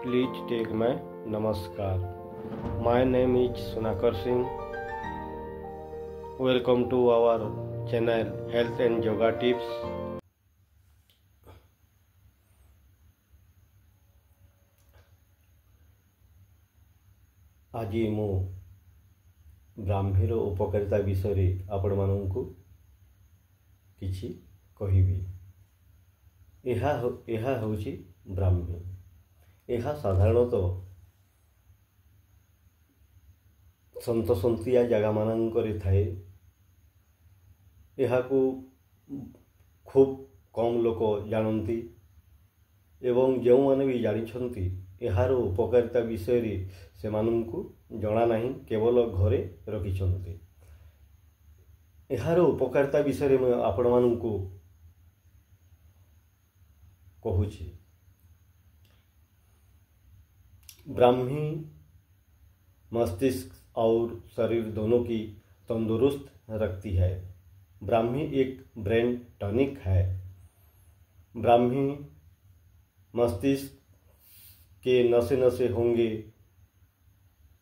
Please take my namaskar. My name is Sunakar Singh. Welcome to our channel Health and Yoga Tips. ଆଜି ମୁଁ ବ୍ରାହ୍ମୀର ଉପକାରିତା ବିଷୟରେ ଆପଣମାନଙ୍କୁ କିଛି କହିବି। ଏହା ହେଉଛି ବ୍ରାହ୍ମୀ। ଏହା ସାଧାରଣତଃ ସନ୍ତସନ୍ତିଆ ଜାଗାମାନଙ୍କରେ ଥାଏ। ଏହାକୁ ଖୁବ୍ କମ୍ ଲୋକ ଜାଣନ୍ତି ଏବଂ ଯେଉଁମାନେ ବି ଜାଣିଛନ୍ତି ଏହାର ଉପକାରିତା ବିଷୟରେ ସେମାନଙ୍କୁ ଜଣା ନାହିଁ, କେବଳ ଘରେ ରଖିଛନ୍ତି। ଏହାର ଉପକାରିତା ବିଷୟରେ ମୁଁ ଆପଣମାନଙ୍କୁ କହୁଛି। ब्राह्मी मस्तिष्क और शरीर दोनों की तंदुरुस्त रखती है। ब्राह्मी एक ब्रेन टॉनिक है। ब्राह्मी मस्तिष्क के नसे नसे होंगे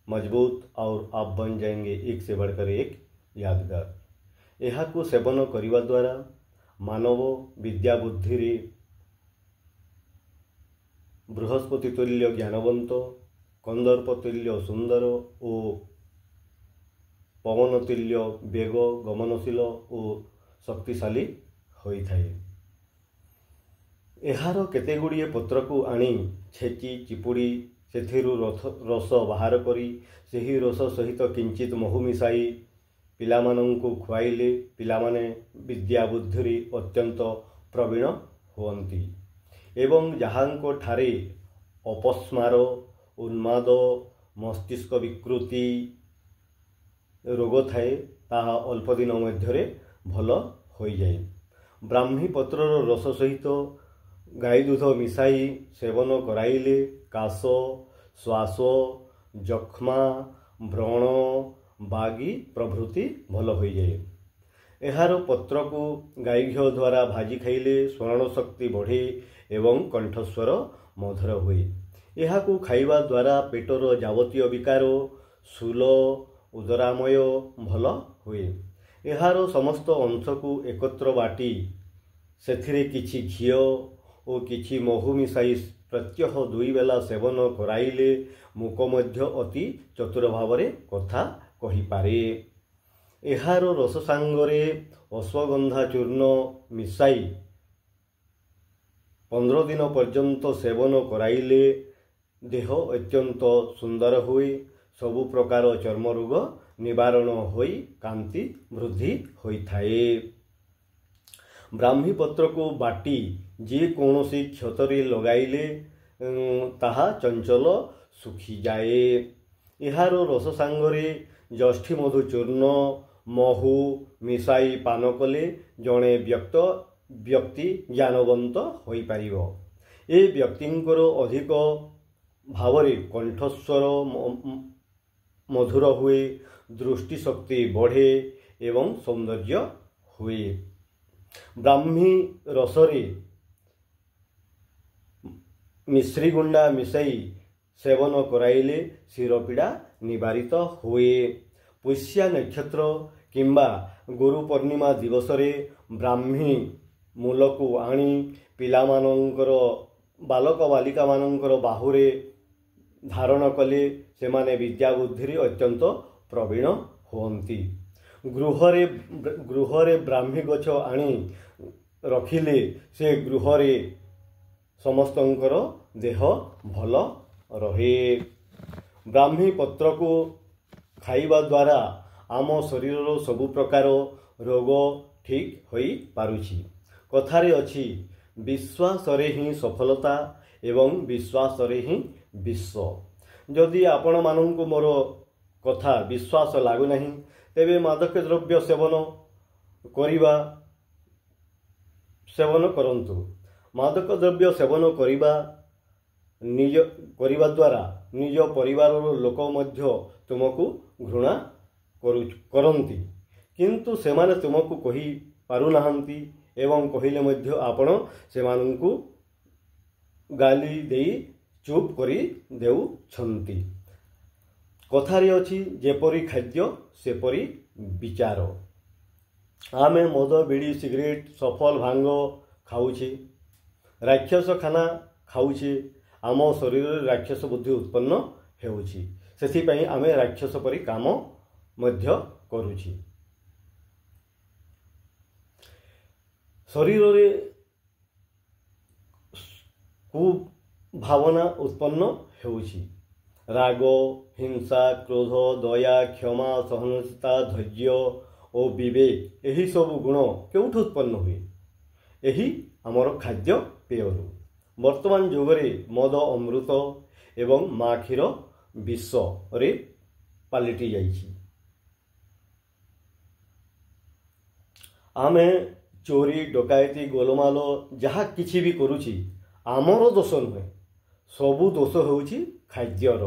मजबूत और आप बन जाएंगे एक से बढ़कर एक यादगार। ଏହାକୁ ସେବନ କରିବା ଦ୍ୱାରା ମାନବ ବିଦ୍ୟା ବୁଦ୍ଧିରେ ବୃହସ୍ପତି ତୁଲ୍ୟ ଜ୍ଞାନବନ୍ତ, କନ୍ଦର୍ପ ତୁଲ୍ୟ ସୁନ୍ଦର ଓ ପବନ ତୁଲ୍ୟ ବେଗ ଗମନଶୀଳ ଓ ଶକ୍ତିଶାଳୀ ହୋଇଥାଏ। ଏହାର କେତେଗୁଡ଼ିଏ ପତ୍ରକୁ ଆଣି ଛେଚି ଚିପୁଡ଼ି ସେଥିରୁ ରସ ବାହାର କରି ସେହି ରସ ସହିତ କିଞ୍ଚିତ ମହୁ ମିଶାଇ ପିଲାମାନଙ୍କୁ ଖୁଆଇଲେ ପିଲାମାନେ ବିଦ୍ୟା ବୁଦ୍ଧିରେ ଅତ୍ୟନ୍ତ ପ୍ରବୀଣ ହୁଅନ୍ତି ଏବଂ ଯାହାଙ୍କ ଠାରେ ଅପସ୍ମାର, ଉନ୍ମାଦ, ମସ୍ତିଷ୍କ ବିକୃତି ରୋଗ ଥାଏ ତାହା ଅଳ୍ପ ଦିନ ମଧ୍ୟରେ ଭଲ ହୋଇଯାଏ। ବ୍ରାହ୍ମୀ ପତ୍ରର ରସ ସହିତ ଗାଈ ଦୁଧ ମିଶାଇ ସେବନ କରାଇଲେ କାଶ, ଶ୍ୱାସ, ଯକ୍ଷ୍ମା, ବ୍ରଣ, ବାଗି ପ୍ରଭୃତି ଭଲ ହୋଇଯାଏ। ଏହାର ପତ୍ରକୁ ଗାଈ ଘିଅ ଦ୍ୱାରା ଭାଜି ଖାଇଲେ ସ୍ମରଣ ଶକ୍ତି ବଢ଼େ ଏବଂ କଣ୍ଠସ୍ୱର ମଧୁର ହୁଏ। ଏହାକୁ ଖାଇବା ଦ୍ୱାରା ପେଟର ଯାବତୀୟ ବିକାର, ଶୂଲ, ଉଦରାମୟ ଭଲ ହୁଏ। ଏହାର ସମସ୍ତ ଅଂଶକୁ ଏକତ୍ର ବାଟି ସେଥିରେ କିଛି ଘିଅ ଓ କିଛି ମହୁ ମିଶାଇ ପ୍ରତ୍ୟହ 2 ବେଲା ସେବନ କରାଇଲେ ମୁକ ମଧ୍ୟ ଅତି ଚତୁର ଭାବରେ କଥା କହିପାରେ। ଏହାର ରସ ସାଙ୍ଗରେ ଅଶ୍ୱଗନ୍ଧା ଚୂର୍ଣ୍ଣ ମିଶାଇ 15 ଦିନ ପର୍ଯ୍ୟନ୍ତ ସେବନ କରାଇଲେ ଦେହ ଅତ୍ୟନ୍ତ ସୁନ୍ଦର ହୁଏ। ସବୁ ପ୍ରକାର ଚର୍ମ ରୋଗ ନିବାରଣ ହୋଇ କାନ୍ତି ବୃଦ୍ଧି ହୋଇଥାଏ। ବ୍ରାହ୍ମୀ ପତ୍ରକୁ ବାଟି ଯେକୌଣସି କ୍ଷତରେ ଲଗାଇଲେ ତାହା ଚଞ୍ଚଳ ଶୁଖିଯାଏ। ଏହାର ରସ ସାଙ୍ଗରେ ଯଷ୍ଟିମଧୁ ଚୂର୍ଣ୍ଣ, ମହୁ ମିଶାଇ ପାନ କଲେ ଜଣେ ବ୍ୟକ୍ତି ଜ୍ଞାନବନ୍ତ ହୋଇପାରିବ। ଏ ବ୍ୟକ୍ତିଙ୍କର ଅଧିକ ଭାବରେ କଣ୍ଠସ୍ୱର ମଧୁର ହୁଏ, ଦୃଷ୍ଟିଶକ୍ତି ବଢ଼େ ଏବଂ ସୌନ୍ଦର୍ଯ୍ୟ ହୁଏ। ବ୍ରାହ୍ମୀ ରସରେ ମିଶ୍ରି ଗୁଣ୍ଡା ମିଶାଇ ସେବନ କରାଇଲେ ଶିରପୀଡ଼ା ନିବାରିତ ହୁଏ। ପୁଷ୍ୟା ନକ୍ଷତ୍ର କିମ୍ବା ଗୁରୁ ପୂର୍ଣ୍ଣିମା ଦିବସରେ ବ୍ରାହ୍ମୀ ମୂଲକୁ ଆଣି ପିଲାମାନଙ୍କର, ବାଲକ ବାଲିକାମାନଙ୍କର ବାହୁରେ ଧାରଣ କଲେ ସେମାନେ ବିଦ୍ୟା ବୁଦ୍ଧିରେ ଅତ୍ୟନ୍ତ ପ୍ରବୀଣ ହୁଅନ୍ତି। ଗୃହରେ ବ୍ରାହ୍ମୀ ଗଛ ଆଣି ରଖିଲେ ସେ ଗୃହରେ ସମସ୍ତଙ୍କର ଦେହ ଭଲ ରହେ। ବ୍ରାହ୍ମୀ ପତ୍ରକୁ ଖାଇବା ଦ୍ୱାରା ଆମ ଶରୀରର ସବୁ ପ୍ରକାର ରୋଗ ଠିକ୍ ହୋଇପାରୁଛି। କଥାରେ ଅଛି, ବିଶ୍ୱାସରେ ହିଁ ସଫଳତା ଏବଂ ବିଶ୍ୱାସରେ ହିଁ ବିଶ୍ୱ। ଯଦି ଆପଣମାନଙ୍କୁ ମୋର କଥା ବିଶ୍ୱାସ ଲାଗୁନାହିଁ, ତେବେ ମାଦକ ଦ୍ରବ୍ୟ ସେବନ କରନ୍ତୁ। ମାଦକ ଦ୍ରବ୍ୟ ସେବନ କରିବା ଦ୍ୱାରା ନିଜ ପରିବାରର ଲୋକ ମଧ୍ୟ ତୁମକୁ ଘୃଣା କରନ୍ତି, କିନ୍ତୁ ସେମାନେ ତୁମକୁ କହିପାରୁନାହାନ୍ତି ଏବଂ କହିଲେ ମଧ୍ୟ ଆପଣ ସେମାନଙ୍କୁ ଗାଲି ଦେଇ ଚୁପ୍ କରି ଦେଉଛନ୍ତି। କଥାରେ ଅଛି, ଯେପରି ଖାଦ୍ୟ ସେପରି ବିଚାର। ଆମେ ମଦ, ବିଡ଼ି, ସିଗାରେଟ୍, ସଫଲ, ଭାଙ୍ଗ ଖାଉଛେ, ରାକ୍ଷସ ଖାନା ଖାଉଛେ। ଆମ ଶରୀରରେ ରାକ୍ଷସ ବୁଦ୍ଧି ଉତ୍ପନ୍ନ ହେଉଛି, ସେଥିପାଇଁ ଆମେ ରାକ୍ଷସ ପରି କାମ ମଧ୍ୟ କରୁଛି। ଶରୀରରେ କୁଭାବନା ଉତ୍ପନ୍ନ ହେଉଛି। ରାଗ, ହିଂସା, କ୍ରୋଧ, ଦୟା, କ୍ଷମା, ସହନଶୀଳତା, ଧୈର୍ଯ୍ୟ ଓ ବିବେକ, ଏହିସବୁ ଗୁଣ କେଉଁଠୁ ଉତ୍ପନ୍ନ ହୁଏ? ଏହି ଆମର ଖାଦ୍ୟ ପେୟରୁ। ବର୍ତ୍ତମାନ ଯୁଗରେ ମଦ ଅମୃତ ଏବଂ ମା କ୍ଷୀର ବିଷରେ ପାଲଟି ଯାଇଛି। ଆମେ ଚୋରି, ଡକାୟତି, ଗୋଲମାଲ ଯାହା କିଛି ବି କରୁଛି, ଆମର ଦୋଷ ନୁହେଁ, ସବୁ ଦୋଷ ହେଉଛି ଖାଦ୍ୟର।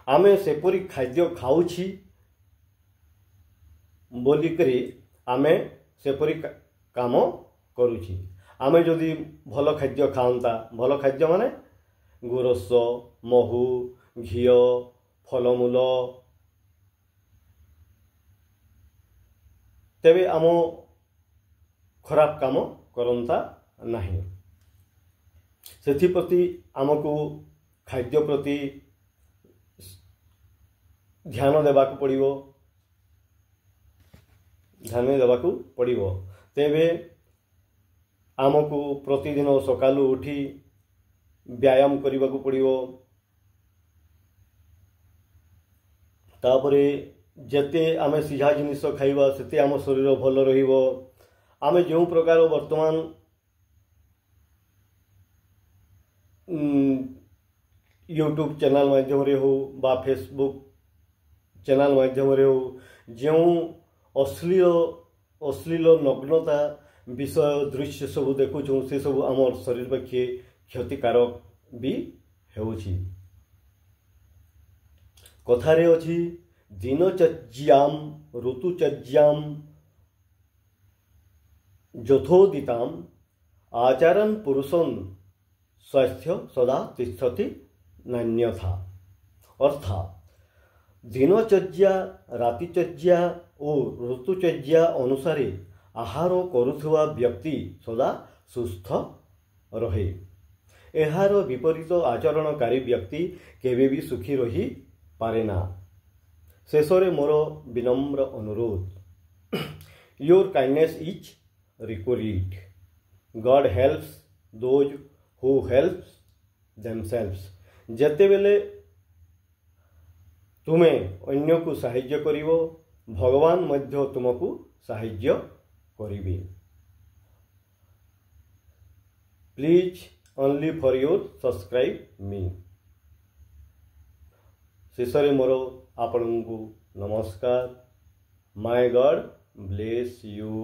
ଆମେ ସେପରି ଖାଦ୍ୟ ଖାଉଛି ବୋଲିକରି ଆମେ ସେପରି କାମ କରୁଛି। ଆମେ ଯଦି ଭଲ ଖାଦ୍ୟ ଖାଆନ୍ତା, ଭଲ ଖାଦ୍ୟ ମାନେ ଗୋରସ, ମହୁ, ଘିଅ, ଫଳମୂଳ, ତେବେ ଆମ ଖରାପ କାମ କରନ୍ତା ନାହିଁ। ସେଥିପ୍ରତି ଆମକୁ ଖାଦ୍ୟ ପ୍ରତି ଧ୍ୟାନ ଦେବାକୁ ପଡ଼ିବ, ଧ୍ୟାନ ଦେବାକୁ ପଡ଼ିବ। ତେବେ ଆମକୁ ପ୍ରତିଦିନ ସକାଳୁ ଉଠି ବ୍ୟାୟାମ କରିବାକୁ ପଡ଼ିବ। ତାପରେ ଯେତେ ଆମେ ସିଝା ଜିନିଷ ଖାଇବା, ସେତେ ଆମ ଶରୀର ଭଲ ରହିବ। ଆମେ ଯେଉଁ ପ୍ରକାର ବର୍ତ୍ତମାନ ୟୁଟ୍ୟୁବ୍ ଚ୍ୟାନେଲ୍ ମାଧ୍ୟମରେ ହେଉ ବା ଫେସବୁକ୍ ଚ୍ୟାନେଲ୍ ମାଧ୍ୟମରେ ହେଉ, ଯେଉଁ ଅଶ୍ଳୀଳ ନଗ୍ନତା ବିଷୟ ଦୃଶ୍ୟ ସବୁ ଦେଖୁଛୁଁ, ସେସବୁ ଆମ ଶରୀର ପକ୍ଷେ କ୍ଷତିକାରକ ବି ହେଉଛି। କଥାରେ ଅଛି, ଦିନଚର୍ଯ୍ୟାମ୍ ଋତୁଚର୍ଯ୍ୟାମ୍ ଯଥୋଦିତାମ୍ ଆଚରନ୍ ପୁରୁଷନ୍ ସ୍ୱାସ୍ଥ୍ୟ ସଦା ତିଷ୍ଠତି ନାନ୍ୟଥା। ଅର୍ଥାତ୍ ଦିନଚର୍ଯ୍ୟା, ରାତିଚର୍ଯ୍ୟା ଓ ଋତୁଚର୍ଯ୍ୟା ଅନୁସାରେ ଆହାର କରୁଥିବା ବ୍ୟକ୍ତି ସଦା ସୁସ୍ଥ ରହେ। ଏହାର ବିପରୀତ ଆଚରଣକାରୀ ବ୍ୟକ୍ତି କେବେ ବି ସୁଖୀ ରହିପାରେ ନା। ଶେଷରେ ମୋର ବିନମ୍ର ଅନୁରୋଧ, your kindness is required. God helps those who helps themselves. ଯେତେବେଳେ ତୁମେ ଅନ୍ୟକୁ ସାହାଯ୍ୟ କରିବ, ଭଗବାନ ମଧ୍ୟ ତୁମକୁ ସାହାଯ୍ୟ କରିବେ। Please only for your subscribe me. ଶେଷରେ ମୋର ଆପଣଙ୍କୁ ନମସ୍କାର। My God bless you.